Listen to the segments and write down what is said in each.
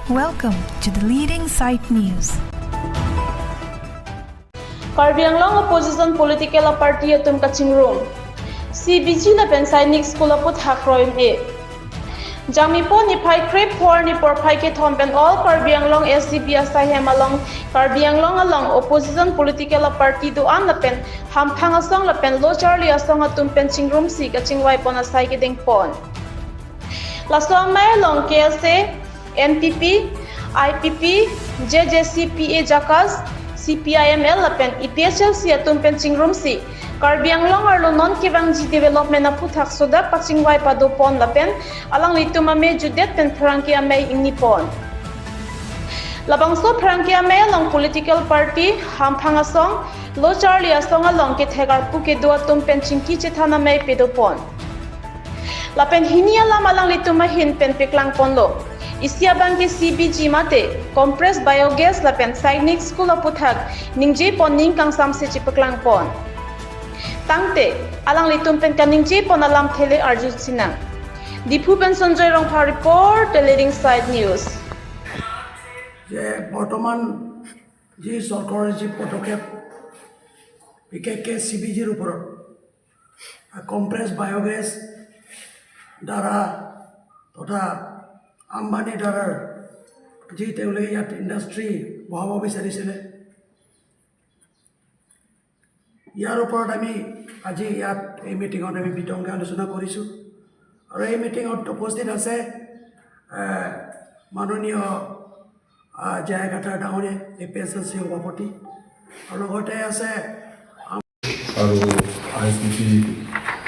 Welcome to the Leading Site News. Karbi Anglong Opposition Political Party atum kaching room. CBG la pen Sainik School aput hakroim e. Jangmi po ni phai krep for ni por phai ke thom pen all Karbi Anglong SCB asai hem along Karbi Anglong along Opposition Political Party do an la pen ham phang asong la pen lo charlie asong atum pen ching room si kaching wai pon asai ke ding pon. Lasong mai along KSA, NPP, IPP, JJCPA Jakas, CPIML lapen EPHLC atum pen chingrum si Karbi Anglong arlo non kewang ji development apu thak soda pachingwai pado pon lapen alang litum ame judet pen phrangki ame ingni pon labangso phrangki ame along political party hamphang asong lo charlie asong along ke thegar pu ke do atum pen chingki chethana me pedo pon lapen hini alam alang litum hin pen peklang pon lo Isia bangki CBG mate compressed biogas lapen Sainik School aputhak ningje pon ning kangsam se chipaklang pon tangte alang litum pen kaningje pon alam thele arju sina Diphu pen Sanjay Rongpha report the Leading Site News. যে বৰ্তমান যি চৰকাৰৰ যি পদক্ষেপ, বিশেষকৈ C B zero ওপৰত compress biogas দ্বাৰা তথা আম্বানীৰ দ্বাৰা যি তেওঁলোকে ইয়াত ইণ্ডাষ্ট্ৰী বহাব বিচাৰিছিলে, ইয়াৰ ওপৰত আমি আজি ইয়াত এই মিটিঙত আমি বিতংকৈ আলোচনা কৰিছোঁ। আৰু এই মিটিঙত উপস্থিত আছে মাননীয় জয়াকাঠাৰ ডাঙৰীয়া, A P S L C সভাপতি আৰু লগতে আছে আৰু আই পি পি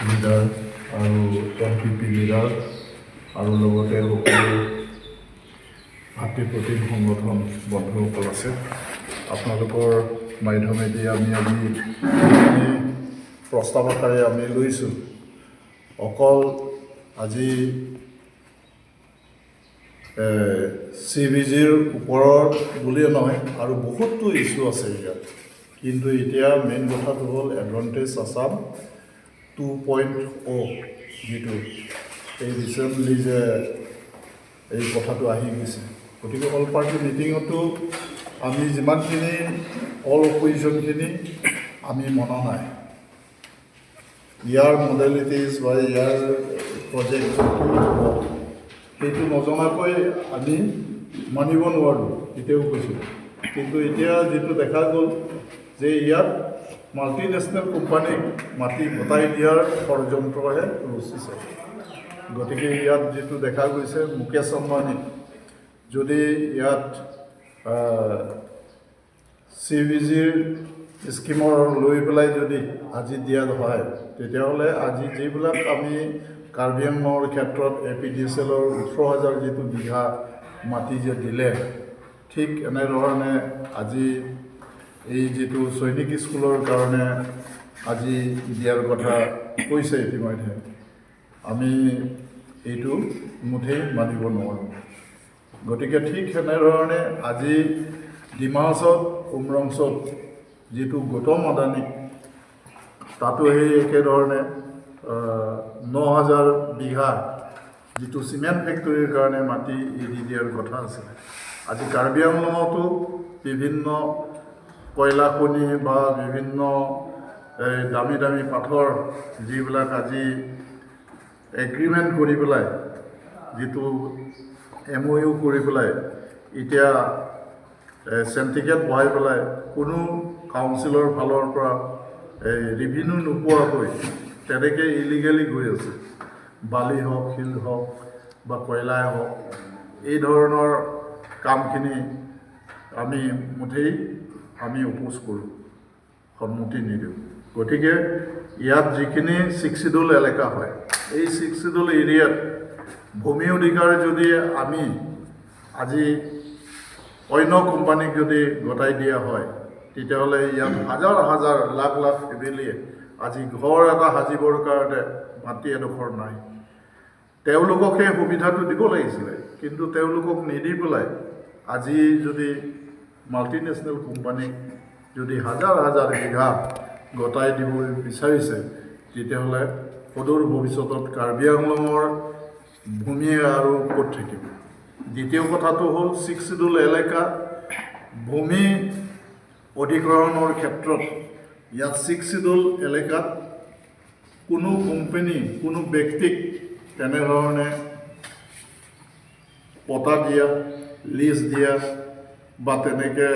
লিডাৰ আৰু এন পি পি লিডাৰ আৰু লগতে সকলো ভাতৃপ্ৰতিম সংগঠন বন্ধুসকল আছে। আপোনালোকৰ মাধ্যমেদি আমি আজি যিখিনি প্ৰস্তাৱ আকাৰে আমি লৈছোঁ, অকল আজি চি বি জিৰ ওপৰত বুলিয়ে নহয়, আৰু বহুতো ইছ্যু আছে ইয়াত। কিন্তু এতিয়া মেইন কথাটো হ'ল এডভান্টেজ আছাম 2.0, যিটো এই ৰিচেণ্টলি যে এই কথাটো আহি গৈছে। গতিকে অল পাৰ্টি মিটিঙতো আমি যিমানখিনি অল অপজিশ্যনখিনি আমি মনা নাই। ইয়াৰ মডেলিটিজ বা ইয়াৰ প্ৰজেক্ট কি হ'ব, সেইটো নজনাকৈ আমি মানিব নোৱাৰোঁ, এতিয়াও কৈছোঁ। কিন্তু এতিয়া যিটো দেখা গ'ল যে ইয়াত মাল্টিনেশ্যনেল কোম্পানীক মাটি গতাই দিয়াৰ ষড়যন্ত্ৰহে ৰচিছে। গতিকে ইয়াত যিটো দেখা গৈছে, মুকেশ আম্বানী যদি ইয়াত চি বি জিৰ স্কীমৰ লৈ পেলাই যদি আজি দিয়া হয়, তেতিয়াহ'লে আজি যিবিলাক আমি কাৰ্বি আংলঙৰ ক্ষেত্ৰত এ পি ডি এছ এলৰ 18,000 যিটো বিঘা মাটি যে দিলে, ঠিক এনেধৰণে আজি এই যিটো সৈনিক স্কুলৰ কাৰণে আজি দিয়াৰ কথা কৈছে ইতিমধ্যে, আমি এইটো মুঠেই মানিব নোৱাৰোঁ। গতিকে ঠিক সেনেধৰণে আজি ডিমা হাছাওত উমৰংচত যিটো গৌতম আদানী, তাতো সেই একেধৰণে 9,000 বিঘা যিটো চিমেণ্ট ফেক্টৰীৰ কাৰণে মাটি এৰি দিয়াৰ কথা আছিলে। আজি কাৰ্বি আংলঙতো বিভিন্ন কয়লা খনি বা বিভিন্ন এই দামী দামী পাথৰ যিবিলাক আজি এগ্ৰিমেণ্ট কৰি পেলাই, যিটো এম অ' ইউ কৰি পেলাই, এতিয়া চেণ্টিকেট বহাই পেলাই কোনো কাউন্সিলৰ ফালৰ পৰা এই ৰিভিনিউ নোপোৱাকৈ তেনেকৈ ইলিগেলি গৈ আছে। বালি হওক, শিল হওক বা কয়লাই হওক, এই ধৰণৰ কামখিনি আমি মুঠেই আমি অপ'জ কৰোঁ, সন্মতি নিদিওঁ। গতিকে ইয়াত যিখিনি ছিক্স চিডুল এলেকা হয়, এই ছিক্স চিডুল এৰিয়াত ভূমি অধিকাৰ যদি আমি আজি অন্য কোম্পানীক যদি গতাই দিয়া হয়, তেতিয়াহ'লে ইয়াত হাজাৰ হাজাৰ লাখ লাখ ফেমিলিয়ে আজি ঘৰ এটা সাজিবৰ কাৰণে মাটি এডোখৰ নাই। তেওঁলোকক সেই সুবিধাটো দিব লাগিছিলে, কিন্তু তেওঁলোকক নিদি পেলাই আজি যদি মাল্টিনেশ্যনেল কোম্পানীক যদি হাজাৰ হাজাৰ বিঘা গতাই দিব বিচাৰিছে, তেতিয়াহ'লে সদূৰ ভৱিষ্যতত কাৰ্বি আংলঙৰ ভূমি আৰু ক'ত থাকিব? দ্বিতীয় কথাটো হ'ল, ছিক্স চিডুল এলেকা ভূমি অধিগ্ৰহণৰ ক্ষেত্ৰত ইয়াত ছিক্স চিডুল এলেকাত কোনো কোম্পানী, কোনো ব্যক্তিক তেনেধৰণে পটা দিয়া, লিজ দিয়া বা তেনেকৈ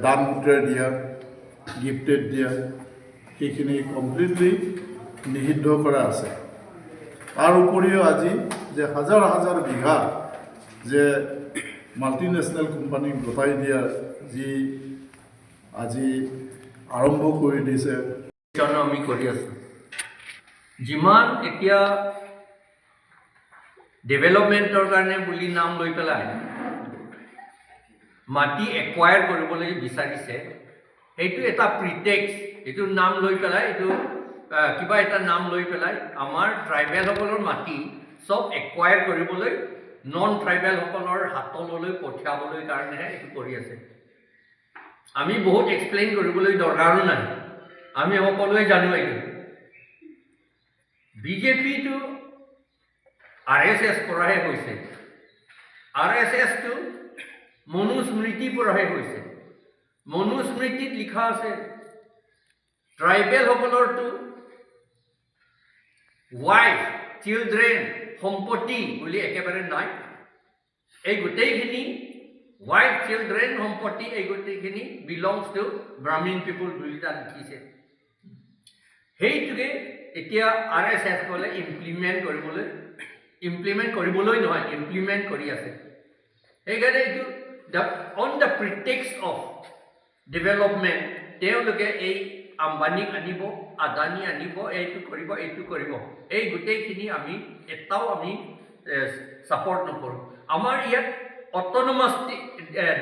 দান সূত্ৰে দিয়া, গিফ্টেড দিয়া, সেইখিনি কমপ্লিটলি নিষিদ্ধ কৰা আছে। তাৰ উপৰিও আজি যে হাজাৰ হাজাৰ বিঘা যে মাল্টিনেশ্যনেল কোম্পানীক গতাই দিয়াৰ যি আজি আৰম্ভ কৰি দিছে। আমি কৰি আছোঁ। যিমান এতিয়া ডেভেলপমেণ্টৰ কাৰণে বুলি নাম লৈ পেলাই মাটি একুৱায়াৰ কৰিবলৈ বিচাৰিছে, সেইটো এটা প্ৰিটেক্স। এইটো নাম লৈ পেলাই, এইটো কিবা এটা নাম লৈ পেলাই আমাৰ ট্ৰাইবেলসকলৰ মাটি চব একুৱায়াৰ কৰিবলৈ, নন ট্ৰাইবেলসকলৰ হাতলৈ পঠিয়াবলৈ কাৰণেহে এইটো কৰি আছে। আমি বহুত এক্সপ্লেইন কৰিবলৈ দৰকাৰো নাই, আমি সকলোৱে জানো। এইটো বিজেপিটো আৰএছএছ পৰাহে হৈছে, আৰএছএছটো মনুস্মৃতিৰ পৰাহে হৈছে। মনুস্মৃতিত লিখা আছে, ট্ৰাইবেলসকলৰতো ৱাইফ, চিলড্ৰেন, সম্পত্তি বুলি একেবাৰে নাই। এই গোটেইখিনি ৱাইফ, চিলড্ৰেন, সম্পত্তি, এই গোটেইখিনি বিলংছ টু ব্ৰাহ্মীণ পিপুল বুলি তাত লিখিছে। সেইটোকে এতিয়া আৰএছএছ ক'লে ইমপ্লিমেণ্ট কৰিবলৈ, ইমপ্লিমেণ্ট কৰিবলৈ নহয়, ইমপ্লিমেণ্ট কৰি আছে। সেইকাৰণে এইটো on the pretext of development তেওঁলোকে এই আম্বানীক আনিব, আদানী আনিব, এইটো কৰিব, এইটো কৰিব। এই গোটেইখিনি আমি এটাও আমি ছাপৰ্ট নকৰোঁ। আমাৰ ইয়াত অট'নমাছ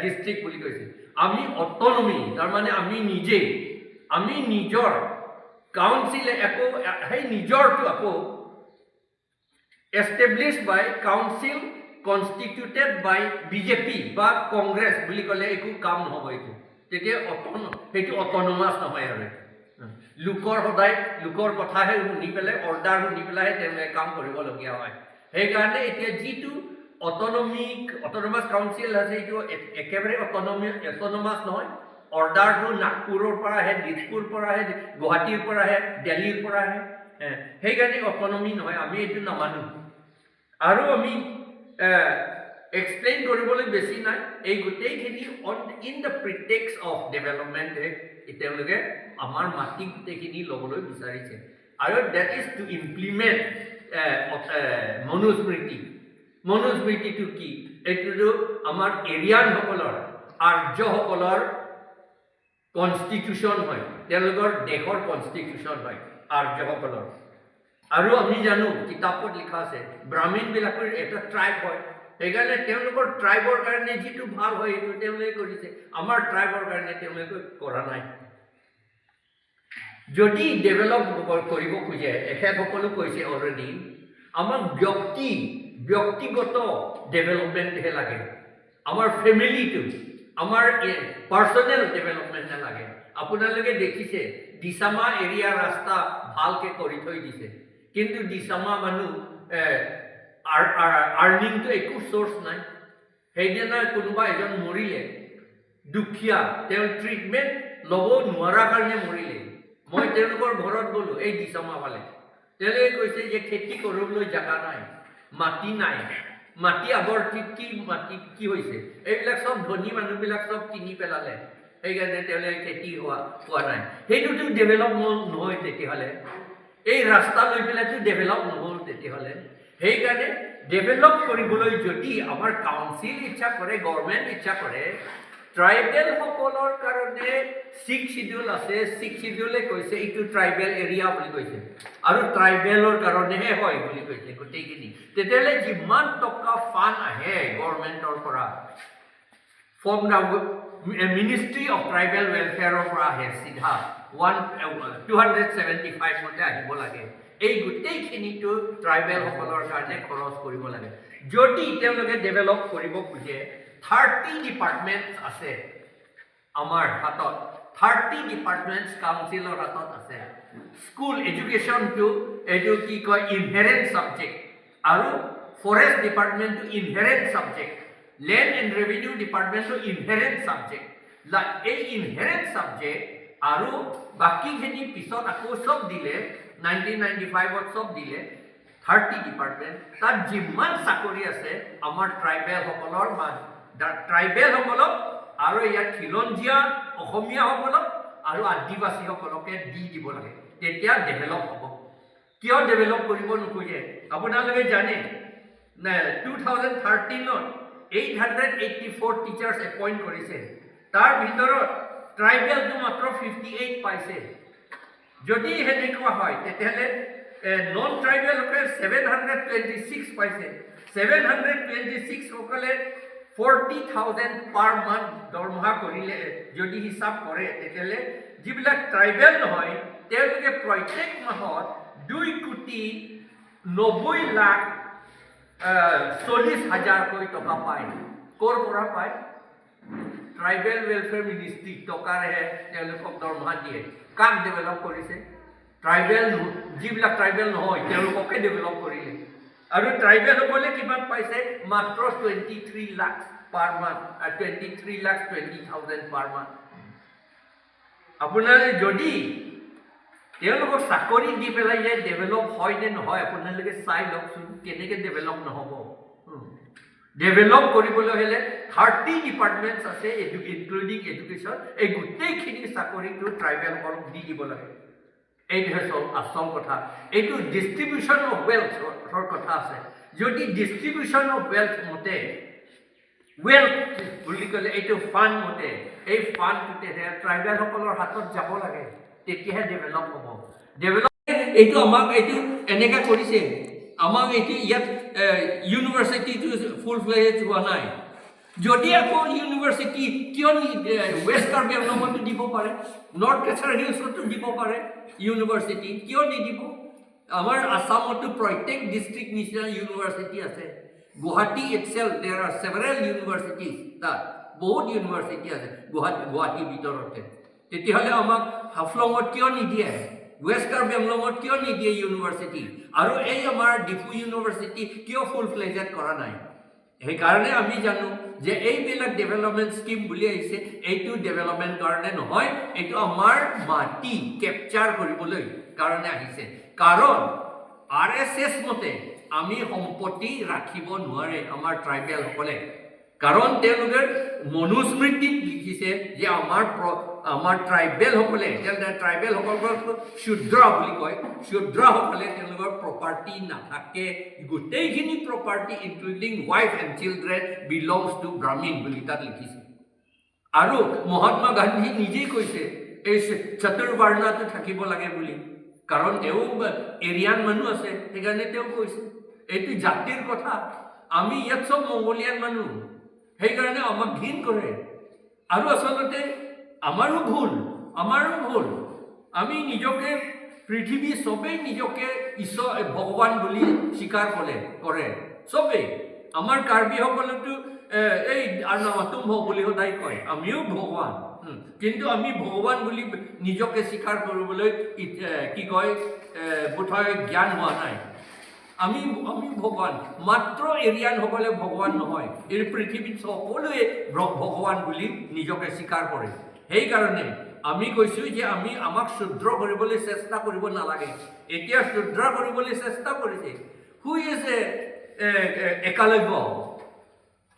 ডিষ্ট্ৰিক্ট বুলি কৈছে। আমি অট'নমি, তাৰমানে আমি নিজেই, আমি নিজৰ কাউন্সিলে আকৌ সেই নিজৰটো আকৌ establish by council constituted by BJP বা কংগ্ৰেছ বুলি ক'লে একো কাম নহ'ব। এইটো তেতিয়া সেইটো অট'নমাছ নহয়। আৰু লোকৰ সদায় লোকৰ কথাহে শুনি পেলাই, অৰ্ডাৰ শুনি পেলাইহে তেওঁলোকে কাম কৰিবলগীয়া হয়। সেইকাৰণে এতিয়া যিটো অট'নমাছ কাউন্সিল আছে, সেইটো একেবাৰে অট'নমাছ নহয়। অৰ্ডাৰটো নাগপুৰৰ পৰা আহে, দিছপুৰ পৰা আহে, গুৱাহাটীৰ পৰা আহে, দিল্লীৰ পৰা আহে। সেইকাৰণে অট'নমি নহয়, আমি এইটো নামানো। আৰু আমি এক্সপ্লেইন কৰিবলৈ বেছি নাই। এই গোটেইখিনি in the pretext of development তেওঁলোকে আমাৰ মাটি গোটেইখিনি ল'বলৈ বিচাৰিছে আৰু that is two implement Manusmriti. মনুস্মৃতিটো কি? এইটোতো আমাৰ এৰিয়ানসকলৰ, আৰ্যসকলৰ কনষ্টিটিউশ্যন হয়, তেওঁলোকৰ দেশৰ কনষ্টিটিউশ্যন হয় আৰ্যসকলৰ। আৰু আমি জানো, কিতাপত লিখা আছে, ব্ৰাহ্মীণবিলাকৰ এটা ট্ৰাইব হয়। সেইকাৰণে তেওঁলোকৰ ট্ৰাইবৰ কাৰণে যিটো ভাল হয়, সেইটো তেওঁলোকে কৰিছে। আমাৰ ট্ৰাইবৰ কাৰণে তেওঁলোকে কৰা নাই। যদি ডেভেলপ কৰিব খোজে, এখেতসকলো কৈছে অলৰেডি, আমাক ব্যক্তিগত ডেভেলপমেণ্টহে লাগে, আমাৰ ফেমিলিটো, আমাৰ পাৰ্চনেল ডেভেলপমেণ্টহে লাগে। আপোনালোকে দেখিছে, দিচামা এৰিয়া ৰাস্তা ভালকৈ কৰি থৈ দিছে, কিন্তু দিচামা মানুহ আৰ্নিংটো একো চ'ৰ্চ নাই। সেইদিনা কোনোবা এজন মৰিলে, দুখীয়া, তেওঁ ট্ৰিটমেণ্ট ল'ব নোৱাৰাৰ কাৰণে মৰিলে। মই তেওঁলোকৰ ঘৰত গ'লোঁ এই দিচামা ফালে। তেওঁলোকে কৈছে যে খেতি কৰিবলৈ জেগা নাই, মাটি নাই। মাটি আগৰ কি কি মাটি কি হৈছে, এইবিলাক চব ধনী মানুহবিলাক চব কিনি পেলালে। সেইকাৰণে তেওঁলোকে খেতি হোৱা নাই। সেইটোতো ডেভেলপ নহয় তেতিয়াহ'লে। এই ৰাস্তা লৈ পেলাইতো ডেভেলপ নহ'ল তেতিয়াহ'লে। সেইকাৰণে ডেভেলপ কৰিবলৈ যদি আমাৰ কাউন্সিল ইচ্ছা কৰে, গভৰ্ণমেণ্ট ইচ্ছা কৰে, ট্ৰাইবেলসকলৰ কাৰণে ছিক্স চিডিউল আছে। ছিক্স চিডিউলে কৈছে এইটো ট্ৰাইবেল এৰিয়া বুলি কৈছে আৰু ট্ৰাইবেলৰ কাৰণেহে হয় বুলি কৈছে গোটেইখিনি। তেতিয়াহ'লে যিমান টকা ফাণ্ড আহে গভৰ্ণমেণ্টৰ পৰা, from the Ministry of Tribal ৱেলফেয়াৰৰ পৰা আহে, চিধা 1 275 মতে আহিব লাগে। এই গোটেইখিনিতো ট্ৰাইবেলসকলৰ কাৰণে খৰচ কৰিব লাগে। যদি তেওঁলোকে ডেভেলপ কৰিব খোজে, 30 ডিপাৰ্টমেণ্টছ আছে আমাৰ হাতত, 30 ডিপাৰ্টমেণ্টছ কাউন্সিলৰ হাতত আছে। স্কুল এডুকেশ্যনটো এইটো কি কয়, ইনহেৰেণ্ট ছাবজেক্ট আৰু ফৰেষ্ট ডিপাৰ্টমেণ্টটো inherent subject, land and revenue ডিপাৰ্টমেণ্টটো inherent subject. এই ইনহেৰেণ্ট ছাবজেক্ট আৰু বাকীখিনি পিছত আকৌ চব দিলে, 1995ত চব দিলে 30 ডিপাৰ্টমেণ্ট। তাত যিমান চাকৰি আছে আমাৰ ট্ৰাইবেলসকলৰ, ট্ৰাইবেলসকলক আৰু ইয়াত খিলঞ্জীয়া অসমীয়াসকলক আৰু আদিবাসীসকলকে দি দিব লাগে, তেতিয়া ডেভেলপ হ'ব। কিয় ডেভেলপ কৰিব নোখোজে? আপোনালোকে জানে 2013ত 884 টিচাৰ্ছ এপইণ্ট কৰিছে, তাৰ ভিতৰত ট্ৰাইবেলটো মাত্ৰ 58 পাইছে। যদি সেনেকুৱা হয় তেতিয়াহ'লে নন ট্ৰাইবেলসকলে 726 পাইছে। 726সকলে 40,000 পাৰ মান্থ দৰমহা কৰিলে যদি হিচাপ কৰে, তেতিয়াহ'লে যিবিলাক ট্ৰাইবেল নহয় তেওঁলোকে প্ৰত্যেক মাহত 2,90,40,000কৈ টকা পায়। ক'ৰ পৰা পায়? ট্ৰাইবেল ৱেলফেয়াৰ মিনিষ্ট্ৰী টকাৰেহে তেওঁলোকক দৰমহা দিয়ে। কাক ডেভেলপ কৰিছে? ট্ৰাইবেল, যিবিলাক ট্ৰাইবেল নহয় তেওঁলোককে ডেভেলপ কৰিলে। আৰু ট্ৰাইবেলসকলে কিমান পাইছে? মাত্ৰ 23 lakh per month, 23,20,000 per month. আপোনালোকে যদি তেওঁলোকক চাকৰি দি পেলাই যে ডেভেলপ হয় নে নহয় আপোনালোকে চাই লওকচোন, কেনেকৈ ডেভেলপ নহ'ব। ডেভেলপ কৰিবলৈ হ'লে 30 ডিপাৰ্টমেণ্টছ আছে, ইনক্লুডিং এডুকেশ্যন, এই গোটেইখিনি চাকৰিটো ট্ৰাইবেলসকলক দি দিব লাগে। এইটোহে চব আচল কথা। এইটো ডিষ্ট্ৰিবিউশ্যন অফ ৱেল্থৰ কথা আছে। যদি ডিষ্ট্ৰিবিউশ্যন অফ ৱেল্থ মতে, ৱেল্থ বুলি ক'লে এইটো ফাণ্ড মতে, এই ফাণ্ডটোতে ট্ৰাইবেলসকলৰ হাতত যাব লাগে, তেতিয়াহে ডেভেলপ হ'ব। ডেভেলপ এইটো আমাক এইটো এনেকৈ কৰিছে, আমাক এইটো ইয়াত ইউনিভাৰ্চিটিটো ফুল ফ্লেজ হোৱা নাই। যদি আকৌ ইউনিভাৰ্চিটি কিয় ৱেষ্ট কাৰ্বি আংলঙতো দিব পাৰে, নৰ্থ কাছাৰ হিলছতো দিব পাৰে, ইউনিভাৰ্চিটি কিয় নিদিব? আমাৰ আছামতো প্ৰত্যেক ডিষ্ট্ৰিক্ট নিচিনা ইউনিভাৰ্চিটি আছে। Guwahati itself there are several universities, তাত বহুত ইউনিভাৰ্চিটি আছে গুৱাহাটীৰ ভিতৰতে। তেতিয়াহ'লে আমাক হাফলঙত কিয় নিদিয়ে? ৱেষ্ট কাৰ্বি আংলঙত কিয় নিদিয়ে ইউনিভাৰ্চিটি? আৰু এই আমাৰ ডিফু ইউনিভাৰ্চিটি কিয় ফুল ফ্লেজেড কৰা নাই? সেইকাৰণে আমি জানো যে এইবিলাক ডেভেলপমেণ্ট স্কিম বুলি আহিছে, এইটো ডেভেলপমেণ্ট কাৰণে নহয়, এইটো আমাৰ মাটি কেপচাৰ কৰিবলৈ কাৰণে আহিছে। কাৰণ আৰএছএছ মতে আমি সম্পত্তি ৰাখিব নোৱাৰে আমাৰ ট্ৰাইবেলসকলে, কাৰণ তেওঁলোকে মনুস্মৃতিত লিখিছে যে আমাৰ ট্ৰাইবেলসকলে, তেওঁলোকে ট্ৰাইবেলসকলক শূদ্ৰ বুলি কয়, শূদ্ৰসকলে তেওঁলোকৰ প্ৰপাৰ্টি নাথাকে, গোটেইখিনি property including wife and children belongs to Brahmin বুলি তাত লিখিছে। আৰু মহাত্মা গান্ধী নিজেই কৈছে এই চতুৰ্বৰ্ণটো থাকিব লাগে বুলি, কাৰণ তেওঁ এৰিয়ান মানুহ আছে, সেইকাৰণে তেওঁ কৈছে। এইটো জাতিৰ কথা। আমি ইয়াত চব মংগোলিয়ান মানুহ, সেইকাৰণে আমাক ঘিণ কৰে। আৰু আচলতে আমাৰো ভুল, আমাৰো ভুল। আমি নিজকে পৃথিৱী চবেই নিজকে ঈশ্বৰ ভগৱান বুলি স্বীকাৰ কৰে চবেই। আমাৰ কাৰ্বিসকলেতো এই আৰু বুলি সদায় কয়, আমিও ভগৱান। কিন্তু আমি ভগৱান বুলি নিজকে স্বীকাৰ কৰিবলৈ কি কয়, বোধহয় জ্ঞান হোৱা নাই। আমি আমি ভগৱান, মাত্ৰ এৰিয়ানসকলে ভগৱান নহয়, এই পৃথিৱীত সকলোৱে ভগৱান বুলি নিজকে স্বীকাৰ কৰে। সেইকাৰণে আমি কৈছোঁ যে আমি আমাক শুদ্ৰ কৰিবলৈ চেষ্টা কৰিব নালাগে। এতিয়া শুদ্ৰ কৰিবলৈ চেষ্টা কৰিছে। Who is a Eklavya?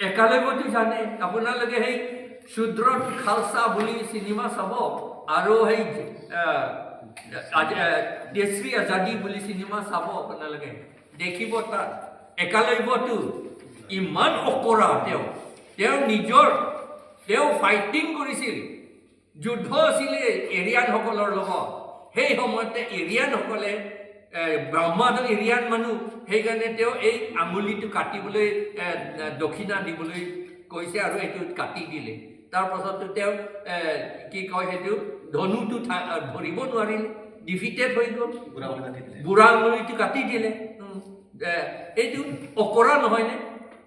একালব্যটো জানে আপোনালোকে, সেই শূদ্ৰ খালচা বুলি চিনেমা চাব আৰু সেই দেশ্ৰী আজাদী বুলি চিনেমা চাব আপোনালোকে, দেখিব তাত একালব্যটো ইমান অকৰা। তেওঁ নিজৰ তেওঁ ফাইটিং কৰিছিল, যুদ্ধ আছিলে এৰিয়ানসকলৰ লগত। সেই সময়তে এৰিয়ানসকলে, ব্ৰহ্মাটো এৰিয়ান মানুহ, সেইকাৰণে তেওঁ এই আঙুলিটো কাটিবলৈ দক্ষিণা দিবলৈ কৈছে আৰু এইটো কাটি দিলে। তাৰ পাছতো তেওঁ কি কয় সেইটো ধনুটো ধৰিব নোৱাৰিলে, ডিফিটেড হৈ গ'ল, বুঢ়া আঙুলিটো কাটি দিলে। এইটো অকৰা নহয়নে?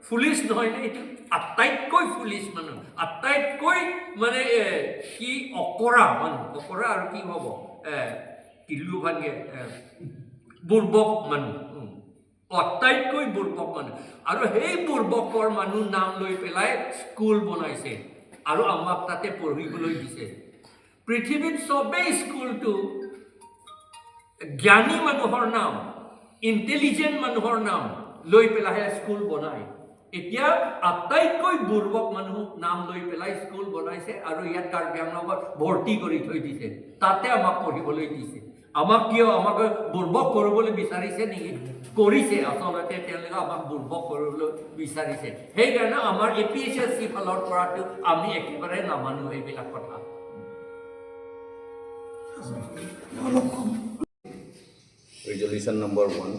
ফুলিছ নহয়নে? এইটো আটাইতকৈ ফুলিছ মানুহ, আটাইতকৈ মানে কি অকৰা মানুহ, অকৰা আৰু কি হ'ব, কিলো ভানগে বুৰ্বক মানুহ। আটাইতকৈ বুৰ্বক মানুহ। আৰু সেই বুৰ্বকৰ মানুহ নাম লৈ পেলাই স্কুল বনাইছে আৰু আমাক তাতে পঢ়িবলৈ দিছে। পৃথিৱীত চবেই স্কুলটো জ্ঞানী মানুহৰ নাম, ইণ্টেলিজেণ্ট মানুহৰ নাম লৈ পেলাইহে স্কুল বনায়। এতিয়া আটাইতকৈ বুৰ্বক মানুহ নাম লৈ পেলাই স্কুল বনাইছে আৰু ইয়াত কাৰ্বি আংলঙত ভৰ্তি কৰি থৈ দিছে, তাতে আমাক পঢ়িবলৈ দিছে। আমাক কিয়, আমাক বুৰ্বক কৰিবলৈ বিচাৰিছে নেকি? কৰিছে। আচলতে তেওঁলোকে আমাক বুৰ্বক কৰিবলৈ বিচাৰিছে। সেইকাৰণে আমাৰ এপিএইচএছচি ফালৰ পৰাতো আমি একেবাৰে নামানো এইবিলাক কথা। অলপ কম। Resolution number 1.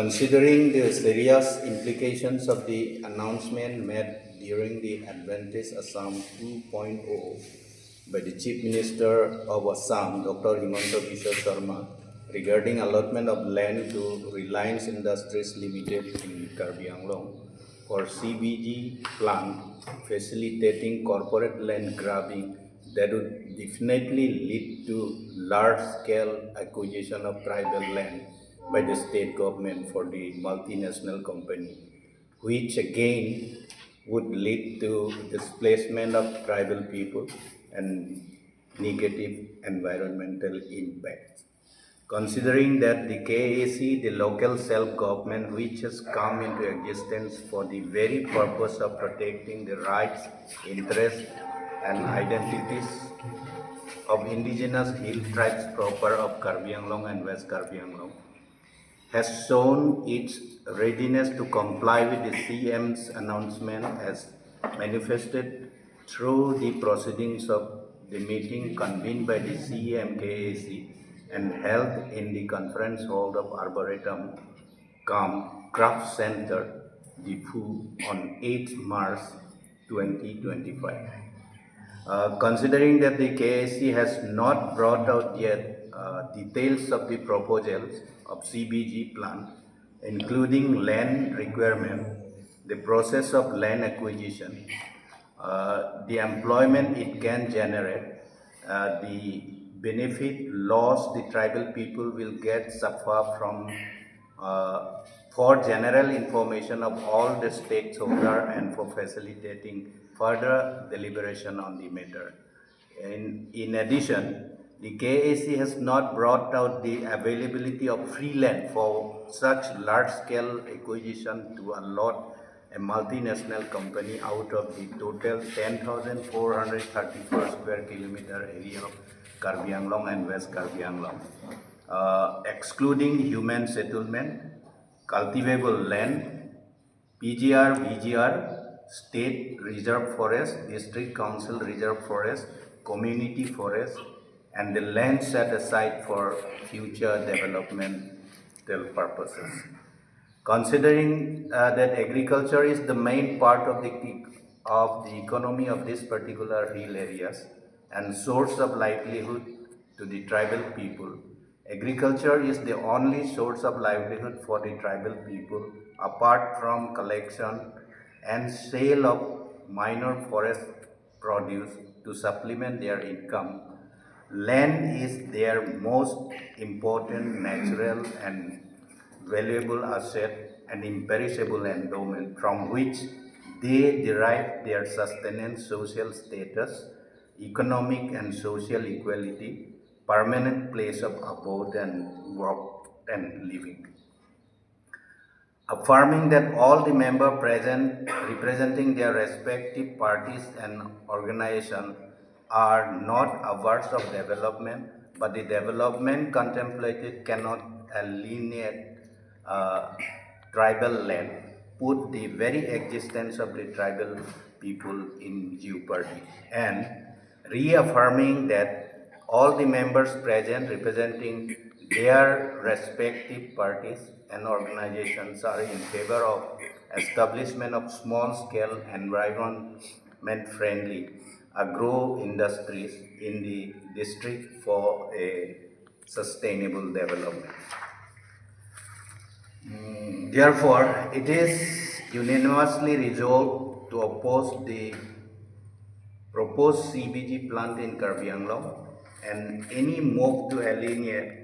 Considering the serious implications of the announcement made during the Advantage Assam 2.0 by the Chief Minister of Assam, Dr. Himanta Biswa Sarma, regarding allotment of land to Reliance Industries Limited in Karbi Anglong for CBG plant, facilitating corporate land grabbing that would definitely lead to large-scale acquisition of tribal land by the state government for the multinational company, which again would lead to displacement of tribal people and negative environmental impacts. Considering that the KAAC, the local self-government which has come into existence for the very purpose of protecting the rights, interests, and identities of indigenous hill tribes proper of Karbi Anglong and West Karbi Anglong, has shown its readiness to comply with the CM's announcement as manifested through the proceedings of the meeting convened by the CMKAC and held in the conference hall of Arboretum cum Craft Center, Diphu, on 8 March 2025. Considering that the KAAC has not brought out yet details of the proposals of CBG plant, including land requirement, the process of land acquisition, the employment it can generate, the benefit loss the tribal people will get suffer from, for general information of all the stakeholder and for facilitating further deliberation on the matter. In addition, the KAAC has not brought out the availability of free land for such large-scale acquisition to allot a multinational company out of the total 10,434 square kilometer area of Karbi Anglong and West Karbi Anglong, excluding human settlement, cultivable land, PGR, VGR, state reserve forest, district council reserve forest, community forest, and the land set aside for future developmental purposes. Considering that agriculture is the main part of the economy of this particular hill areas and source of livelihood to the tribal people, agriculture is the only source of livelihood for the tribal people apart from collection and sale of minor forest produce to supplement their income. Land is their most important natural and valuable asset and imperishable endowment from which they derive their sustenance, social status, economic and social equality, permanent place of abode and work and living. Affirming that all the members present representing their respective parties and organization are not averse of development, but the development contemplated cannot alienate tribal land, put the very existence of the tribal people in jeopardy, and reaffirming that all the members present representing their respective parties and organizations are in favor of establishment of small-scale environment-friendly agro industries in the district for a sustainable development. Therefore, it is unanimously resolved to oppose the proposed CBG plant in Karbi Anglong and any move to alienate